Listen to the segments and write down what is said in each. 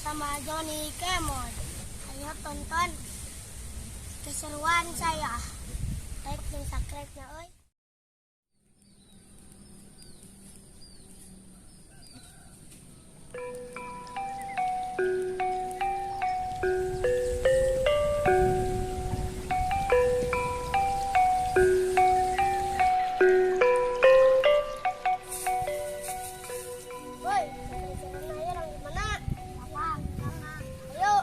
Sama Johnny Kemot. Ayo tonton keseruan saya. Like dan subscribe na oy. Woi, orang gimana? Ayo.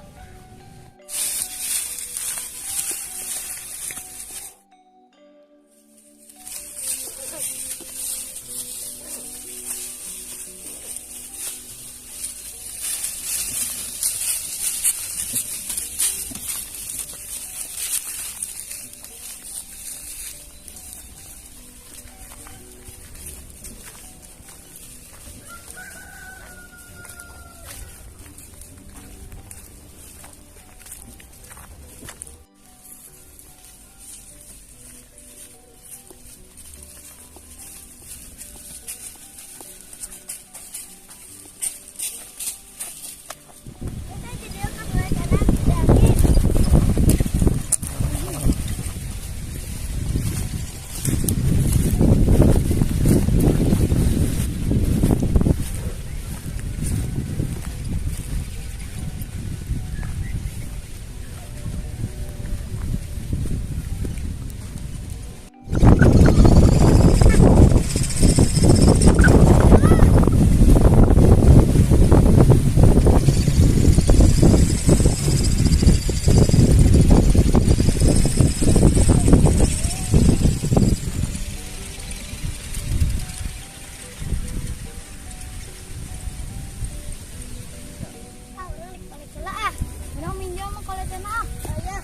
Ah, urang balik heula ah. Urang minjam mah kolecan ah. Aya.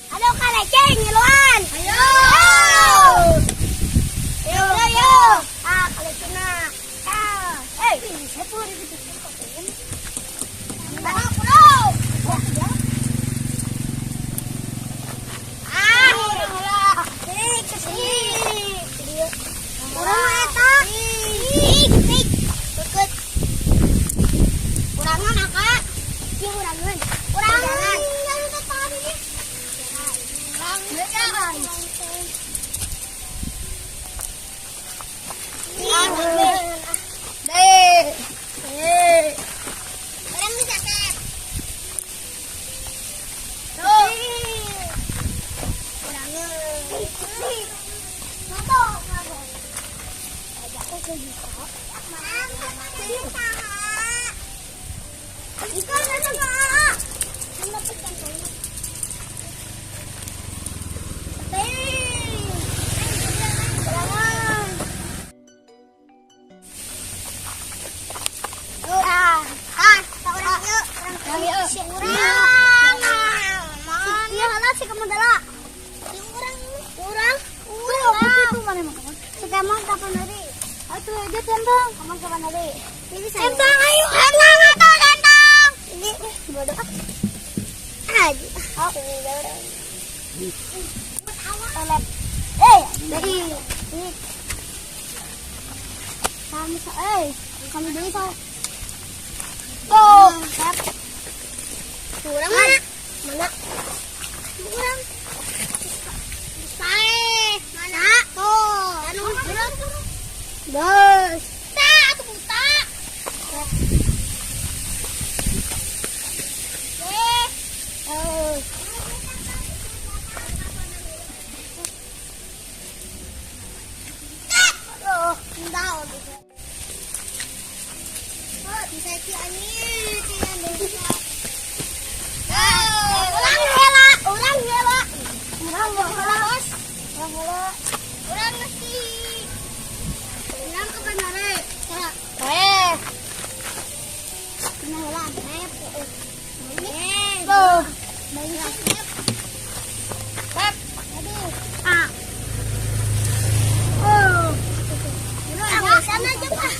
Aduh, kaleceng ngiluan. Ayo. Ayo, ayo. Ah, kalecengna. Ah, eh, satu ribu tujuh. Ah, sini ke sini. Urang eta. Ih, ih. Deket. Urangan aka. Ieu urangan. Urangan. Jangan tangan ini. Urangan. Deh. Eh. Urang bisa teh. Tuh. Urangan. Foto. Aku bisa. Ikaw na nga. Ang lapit ka Urangan. Ah, ah, urang yuk. Urang yuk. Si urang. Iya, halah si kamu dala. Si urang. Urang. Urang Urang. itu mana mah kapan? Si kamu kapan hari? Atuh aja tentang. Kamu kapan hari? Ini saya. Tentang ayo tentang atau tentang. Ini bodoh. Ah, oh, ini orang. Eh, dari ini. Kami sa eh kami deui sa. Tuh. Kurang mana? Mana? Kurang. Sae. Mana? Tuh. Anu kurang. Bos. Ta, atuh buta. Eh. Oh. Oh, enggak. Oh, bisa ki ani, bisa. Urang heula, urang heula. Urang heula, Bos. Urang heula. Urang mesti. Urang ke mana? Eh. Kena heula, eh. Tuh. Banyak. Pep. Aduh. Ah. Oh. Urang sana aja, Pak.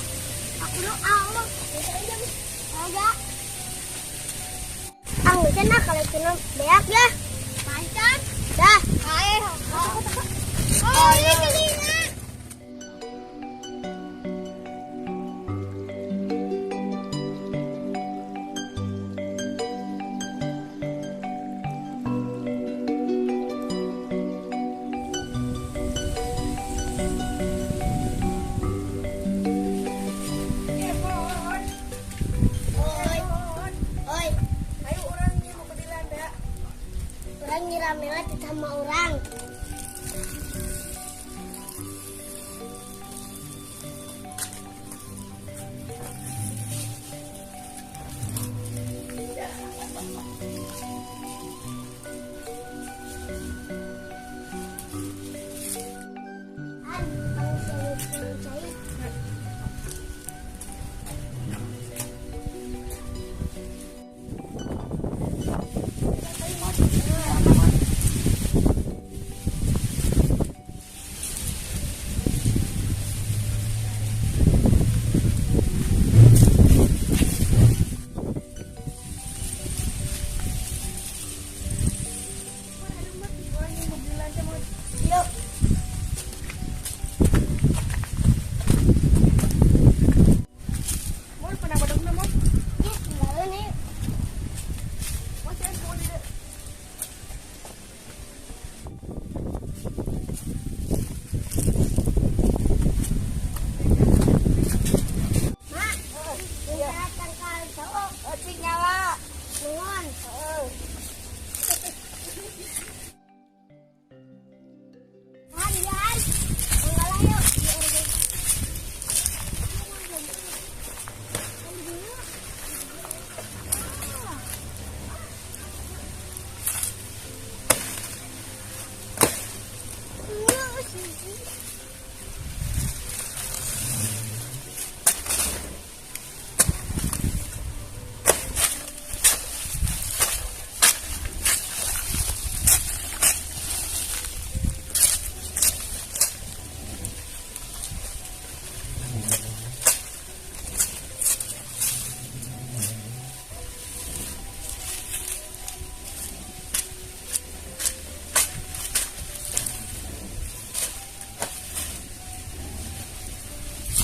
Aku doa, Allah. Bisa aja. Aja. Pancen lah kalau cina beak ya. Pancen. Dah. Ayo. Oh, ini kelina. Oi, Ayo urang ieu mau bedilan da. Urang nyiramela sama urang. An, pang cai. Urang ieu mau bedilan teh mun. Yuk. Mun pernah badogna mun. Ya, tinggalin nih. Mun sia kudu di dieu. Mak, minta tangkal cowok. Cing nyala. Nuhun. Heeh. Han, ya, Han. Manggalah yuk. Di RW.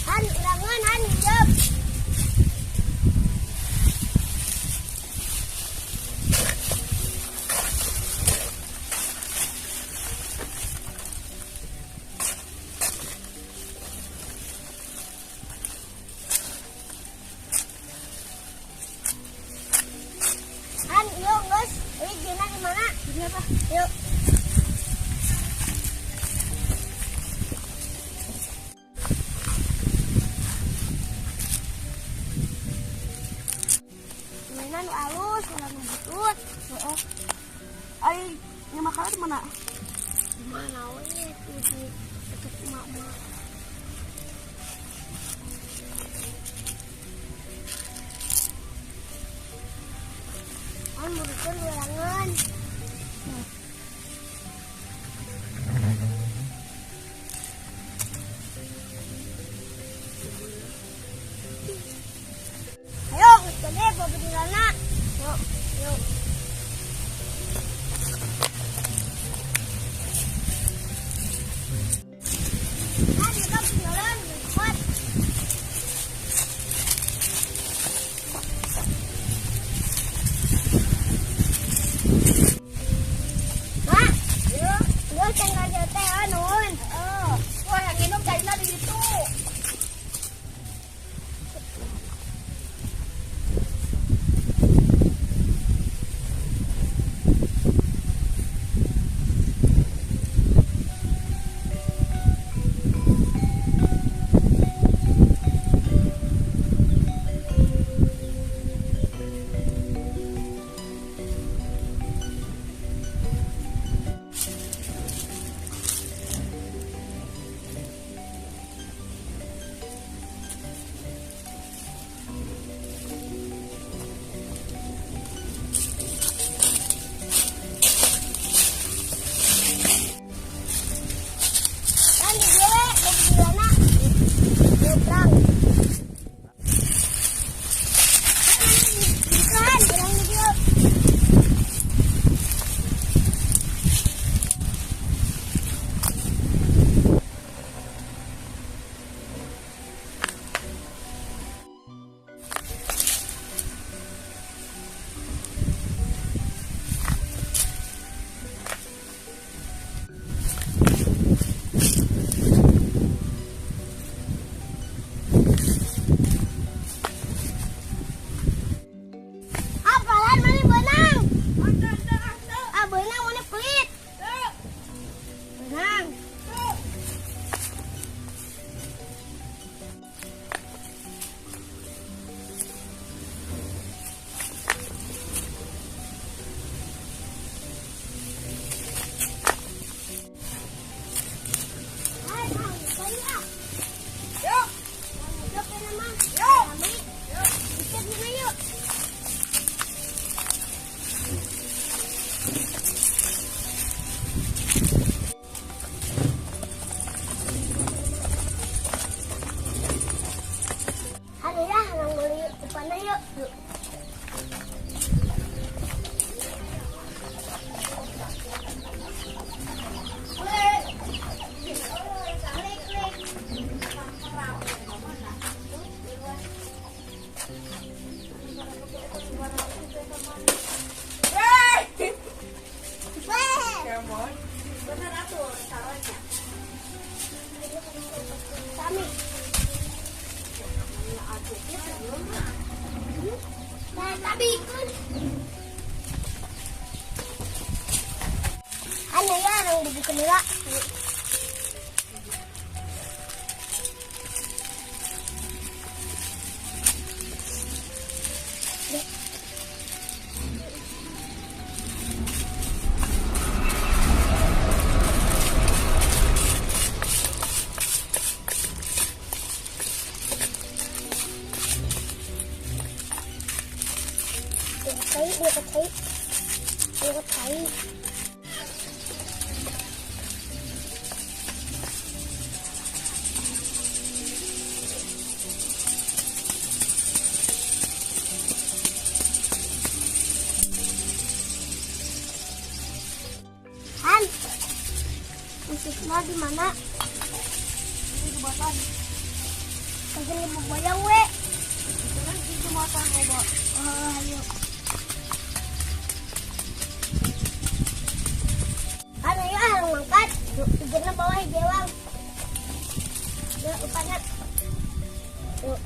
Han, ulangan, Han, hidup. Han, yuk, guys. Ini Gina di mana? Di apa? Yuk. Gina nu alus, ulah nu butut. Heeh. Ai nya makanan di mana? Di mana we di tetep emak-emak. Han, burukkeun ulangan. Ayo, geus gede babedilana. Yuk, yuk. Han, Mana yuk? Yuk. Bener atuh caranya. Kami. Nah, tapi ikut. Ano ya, orang dibuka nila. Dia Han, musiknya di mana? Di jembatan. Kagak mau boyang we. Itu kan di jembatan loba. Oh, ayo. Ano ya, harang mangkat. Igirna bawah hijewang. Ya, upanya. Yuk.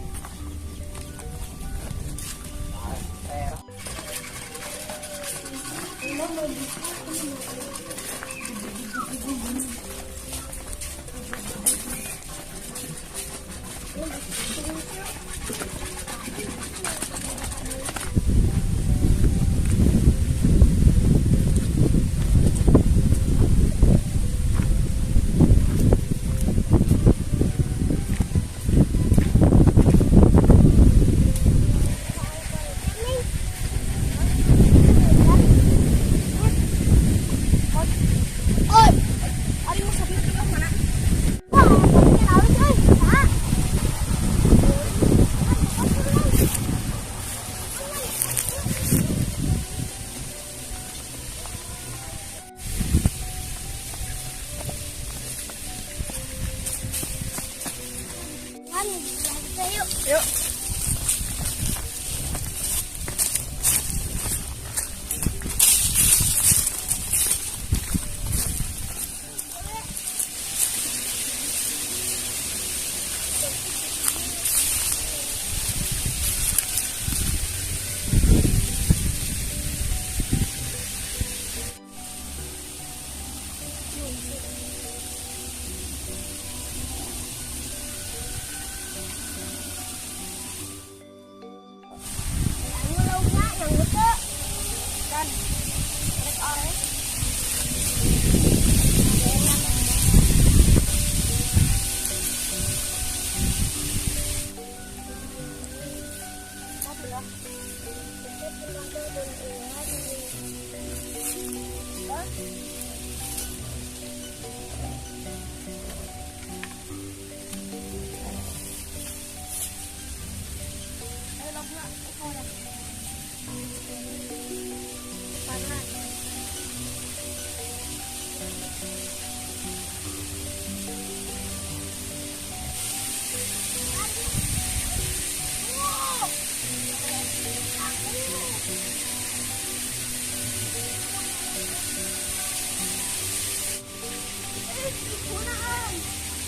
Yuk.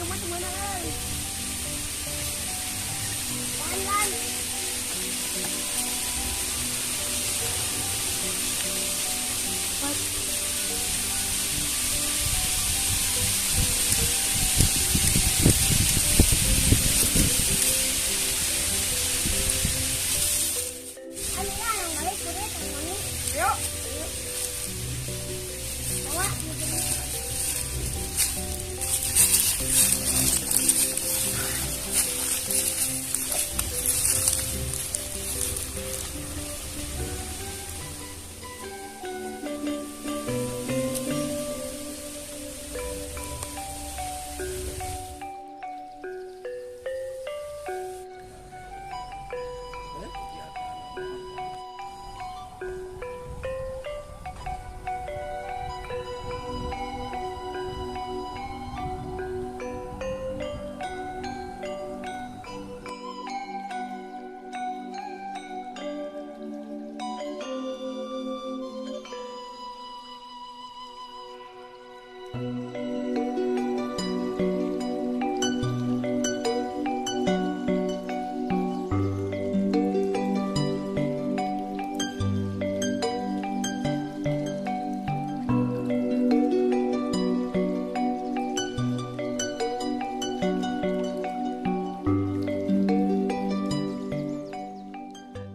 Cuma-cuma.